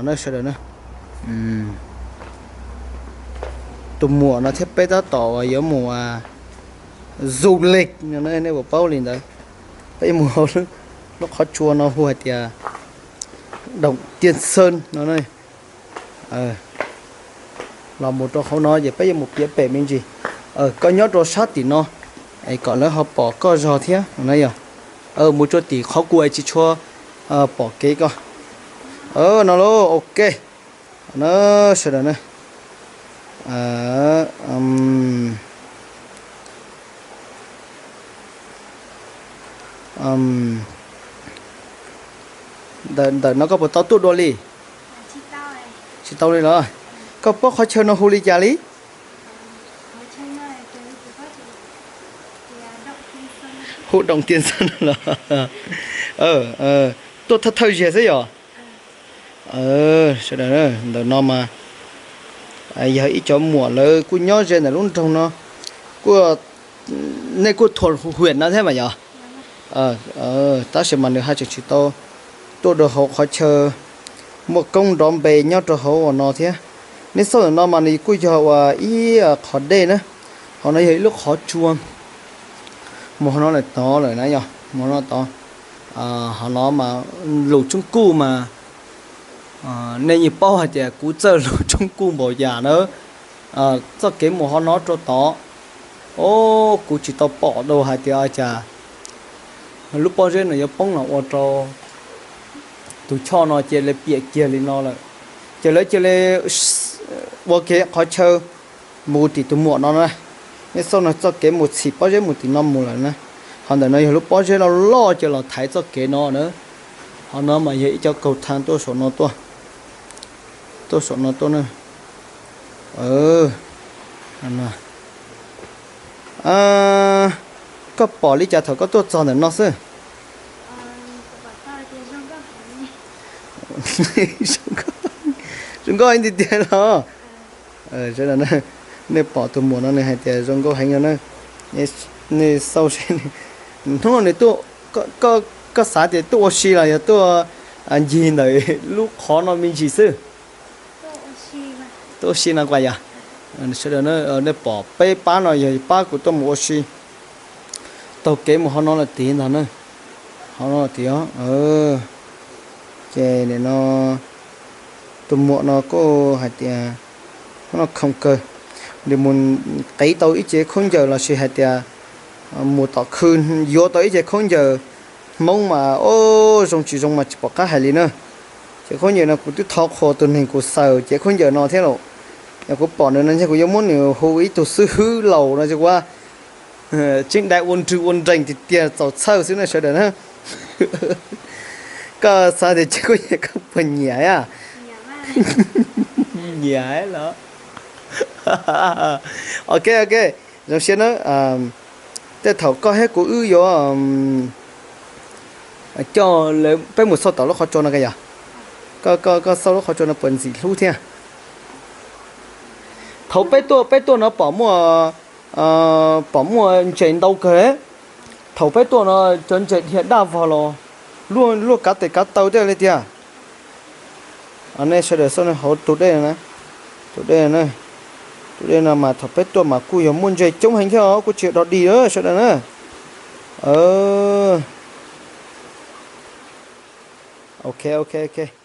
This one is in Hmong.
Sawv daws na, tus muam no thiab peb tab tom yuav mus du lịch no, nej puas paub li ntawd? Peb yuav mus hauv lub qhov tsua no hu hais tias Động Tiên Sơn no. Los mus rau hauv no ces peb yuav mus piav pem me ntsis. Koj nyob rau sab tim no es kom lawv ho pom koj zog thiab na yog. Mus rau tim qhov kuv tsis tshua pom kev ko. No lauj, ok. Na, sawv daws na. Ntawm no koj puas tau tuaj dua li? Tsis tau li los? Koj paub qhov chaw no hu li cas li? Hu Động Tiên Sơn los? Tuaj thawj thawj zaug xwb yog? Sawv daws, ntawm no mas yog ib cov muam lawv kuj nyob ze ntawm lub nroog no, kuj, nej kuj thuam hwm no thiab mas yog? Tab sis mas nws haj tseem tsis tau tuaj rau hauv qhov chaw muaj koob nrov npe nyob rau hauv uas no thiab. Nej xauj ntawm no mas nws kuj yog uas ib qhov dej na, hauv no yog ib lub qhov tsua. Mus hauv no lawm tod lawm na yog, mus hauv no tod. Hauv no mas lus Tsoob Kuj mas nej yeej paub hais tias kuv txawj lus Tsoob Kuj npaum yam na. Txoj kev mus hauv no rau tod, o, kuv tsis tau pom dua hais tias cas lub pob zeb no yuav poob los ua rau tus choj no cia li piam kiag li no lawm. Ces lawv cia li ua kev qhov chaw mus tim tus muam no na. Nej xauj no txoj kev mus txhim pob zeb mus tim no mus lawm na. Ho ntawm no yog lub pob zeb loj loj cia los thaiv txoj kev no na. Ho no mas yog ib co kaug tha tuaj saum no tuaj, tuaj saum no tuaj na. Koj pom li cas thaum koj tuaj txog ntawm no xwb? Zoo nkauj ib nti tiag los? Nej pom tus muam no nws hais tias zoo nkauj heev no na. Nej xauj seb, hnub no nws tuaj, koj xav tias tuaj ua si los yog tuaj ncig ntawm lub qhov no me ntsis xwb? Tuaj ua si no kuj yog. Sawv daws, nej pom peb pab no yog pab kuv tuaj mus ua si taug kev mus hauv no lawm tid ntag na. Hauv no tid os. Ces nim no tus muam no kuj hais tias hnub no khoom kawg, nws mus qev tau ib cev khaub ncaws los sis hais tias mus tom khw yuav tau ib cev khaub ncaws Hmoob mas o, zoo tsis zoo mas tsis pom qab hais li na. Ces khaub ncaws no kuv twb thov qhuas tus neeg kuv xaws cev khaub ncaws no thiab lauj. Yog kuv pom nws no ntshe kuv yuav muab nws hu ib tug xib hwb laus no xwb ua. Tseeb dai ua nrwg ua nreeg tiag tiag txaus txhawj xwb na sawv daws na. Koj xav tias ces kuv nyiam, koj puas nyiam a? Nyiam los? Ok, ok, zoo siab na. Tej thaum koj thiab kuv wb yuav coj peb mus xauj tom lub qhov tsua no koj yog? Koj, koj xauj lub qhov tsua no puas ntxim hlub thiab? Thaum peb tuaj, peb tuaj no pom muaj, pom muaj ntses ntau kawg. Thaum peb tuaj no cov ntses dhia daj vog los luaj kav tes kav taw tej li tiag. Nej sawv daws xauj hauv tus dej, tus dej, tus dej no mas thaum peb tuaj mas kuj yog muaj ntses coob heev thiab os, kuj tsis yog dog dig sawv daws na. Ok, ok, ok.